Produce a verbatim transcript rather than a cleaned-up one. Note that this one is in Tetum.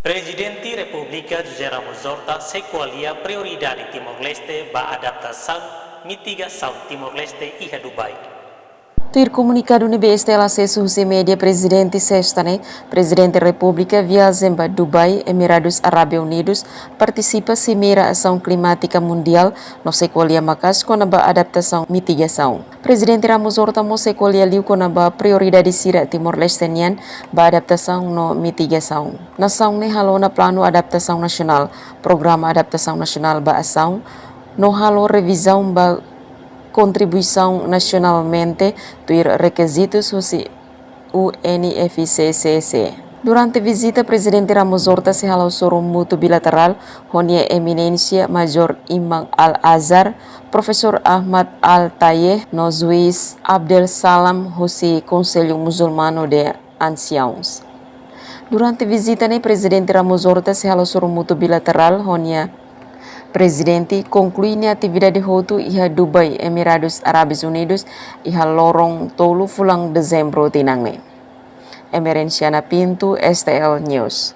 Prezidente Repúblika José Ramos Horta sei ko'alia prioridade Timor-Leste ba adaptasaun mitigasaun Timor-Leste iha Dubai. Tuir komunikadu ne'ebé S T L asesu husi média Prezidente Sesta ne'e, Prezidente Repúblika viajen ba Dubai, Emiradus Arábia Unidus, partisipa Simeira Asaun Klimátika Mundiál no sei ko'alia maka'as kona-ba adaptasaun mitigasaun. Prezidente Ramos Horta mós sei ko'alia liu kona-ba prioridade sira Timor-Leste nian ba adaptasaun no mitigasaun. Nasaun ne'e halo ona planu adaptasaun nasionál, programa adaptasaun nasionál ba asaun, no halo revizaun ba kontribuisaun nasionalmente tuir rekizitus husi U N F C C C. Durante vizita, Prezidente Ramos Horta sei halo sorumutu bilaterál ho Nia Eminénsia Mayor Imam Al-Azhar, Profesór Ahmad Al-Tayeh no Juís Abdel Salam husi Konsellu Musulmanu de Ansiaus. Durante vizita ne'e, Prezidente Ramos Horta sei halo sorumutu bilaterál ho nia Prezidente konklui nia atividade hotu iha Dubai, Emiradus Árabes Unidus, iha loron tolu fulan Dezembru tinan ne'e. Emerenciana Pinto, S T L News.